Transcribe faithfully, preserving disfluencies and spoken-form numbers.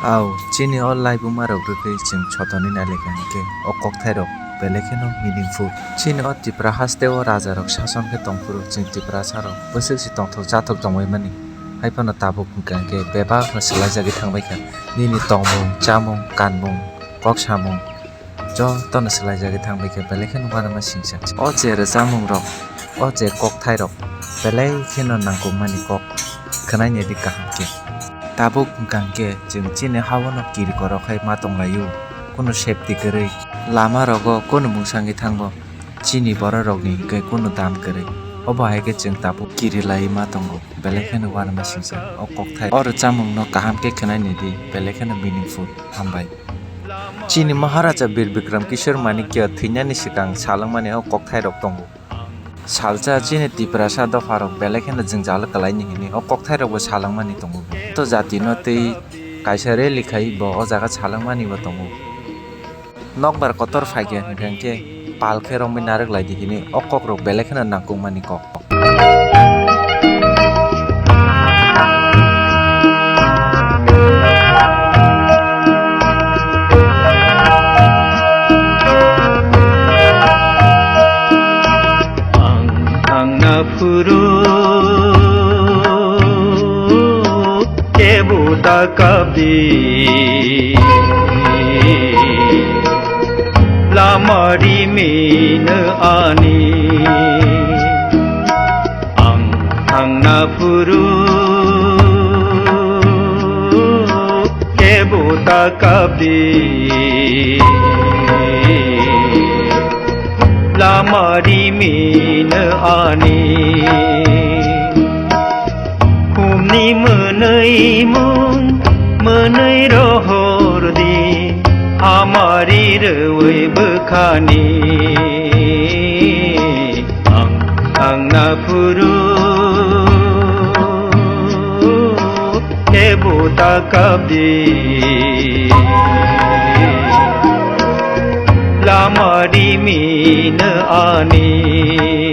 Au, chini o laibuma rok rwgwi chwng sotoni nailai kha hinkhe o kokthairok belai kheno meaningful. Chini o Tipra hasteo rajarok sason khe tongphuru chwng Tiprasa rok bwswk se tongthok chathok tongbai mani. Haiphano tabuk hwnkha hinkhe bebak no swlaijagwi thangbai kha. Nini tongmung, chamung, kanmung, kok samung jotono swlaijagwi thangbai khe belai kheno uanama singsa. O je rwchapmung rok, o je kokthairok belai kheno nangkukmani kok khwnainedi kaham khe. Tabuk hwnkha hinkhe chwng chini ha-o no kiri korok khai ma tonglaio, kunu safety kwrwi. Lama rogo kunu mungsangwi thango, chini borok rokni hinkhe kunu dam kwrwi. Obo hai khe chwng tabuk kiri laiwi ma tongo, belai kheno uanama singsa. O kokthai o rwchapmung no kaham khe khwnainedi belai kheno meaningful. Hambai. Chini Maharaja Bir Bikram Kishore Manikya thwinani swkang salwngmani o kokthairok tongo. Salsa chini Tiprasa dopharok belai kheno jwngjal kwlaini hwnwi o kokthairokbo salwngmani tongo. To jatino tei kaisa rally khai bo o jaga salwngmanibo tongo. Nokbar kotor phaikha hwnkhe pal khe romwi narwk laidi hwnwi o kokrok belai kheno nangkukmani kok. Ang thangna phuru kebo da kabdi. Lama rimino ani ang thangna phuru kebo ta kabdi. Lama rimino ani. Khumni mwnwi mung mwnwi rohor di, hamari rwui bwkhani ang thangna phuru kebo ta kabdi. Lama rimino ani.